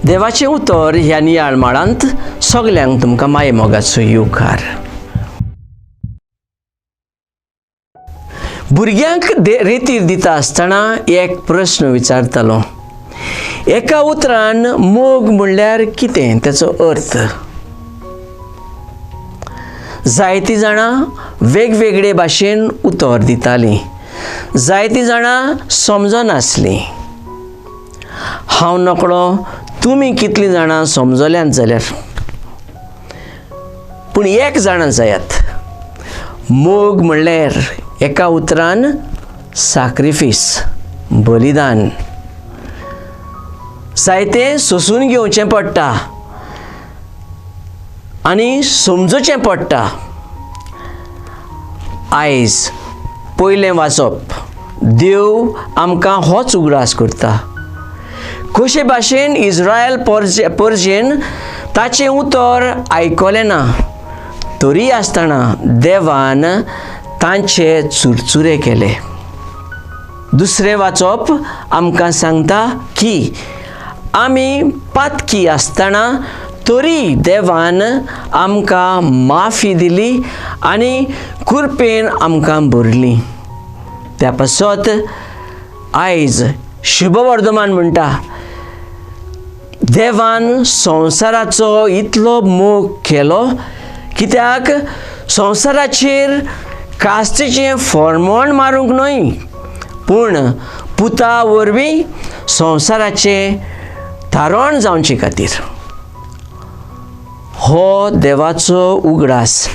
देवाचें उतर ह्या नियाळ माळांत सगल्यांक तुमकां माये मोगाचो येवकार. भुरग्यांक रेतीर दिता आसतना एक प्रस्न विचारतालो, एका उतरान मोग म्हणल्यार कितें, तेचो अर्थ. जायतीं जाणां वेगवेगळे भाशेन उतर दितालीं, जायतीं जाणां समजनासलीं. हांव नकळो तुमी कितलीं जाणां समजल्यांत जाल्यार, पूण एक जाणां जायात, मोग म्हणल्यार एका उतरान साक्रिफीस, बलिदान. जायतें सोंसून घेवचें पडटा आनी समजूचें पडटा. आयज पयलें वाचप देव आमकां होच उगडास करता. कशे भाशेन इज्रायल परजेन ताचें उतर आयकलें ना, तरी आसतना देवान तांचे चुरचुरे केले. दुसरें वाचप आमकां सांगता की आमी पातकी आसतना तरी देवान आमकां माफी दिली आनी कृपेन आमकां भरली. त्या पासत आयज शुभवर्धमान म्हणटा, देवान संवसाराचो इतलो मोग केलो कित्याक संवसाराचेर कास्तीचें फॉर्मोण मारूंक न्हय, पूण पुता वरवीं संवसाराचें थारण जावचे खातीर. हो देवाचो उगडास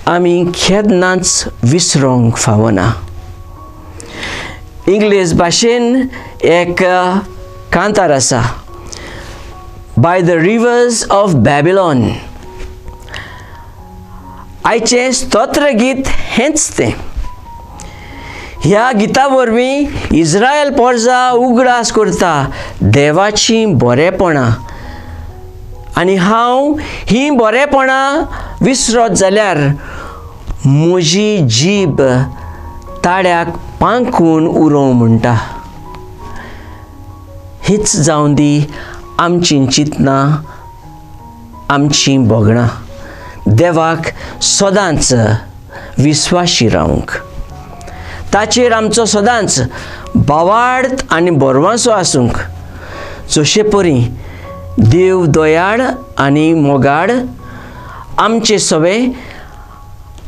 आमी केन्नाच विसरोंक फावना. इंग्लीश भाशेन एक कांतार आसा, by the rivers of Babylon. आयचें स्तोत्र गीत हेंच तें. ह्या गिता वरवीं इज्रायल पोरजा उगडास करता देवाचीं बरेपणां, आनी हांव हीं बरेपणां विसरत जाल्यार म्हजी जीब ताळ्याक पांकून उरोवं म्हणटा. हीच जावं दी आमचीं चिंतनां, आमचीं भोगणां, देवाक सदांच विस्वाशी रावंक, ताचेर आमचो सदांच भावार्थ आनी बरवांसो आसूंक. जशे परी देव दयाळ आनी मोगाळ आमचे सवे,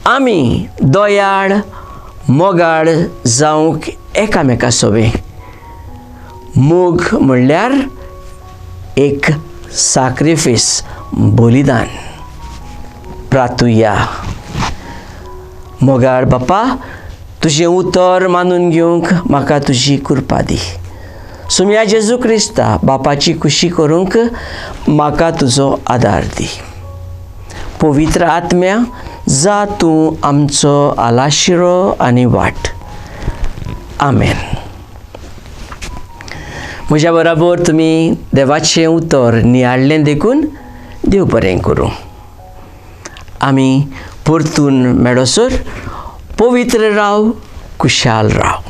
आमी दयाळ मोगाळ जावंक एकामेका सवे. मोग म्हणल्यार एक साक्रिफीस, बलिदान. प्रातुया. मोगाळ बापा, तुजें उतर मानून घेवंक म्हाका तुजी कृपा दी. सुमया जेजू क्रिस्ता बापाची खुशी करूंक म्हाका तुजो आदार दी. पवित्र आत्म्या, जा तूं आमचो आलाशिरो आनी वाट. आमेन. म्हज्या बराबर तुमी देवाचें उतर नियाळ्ळें देखून देव बरें करूं. आमी परतून मेळोसर पवित्र राव, खुशाल राव.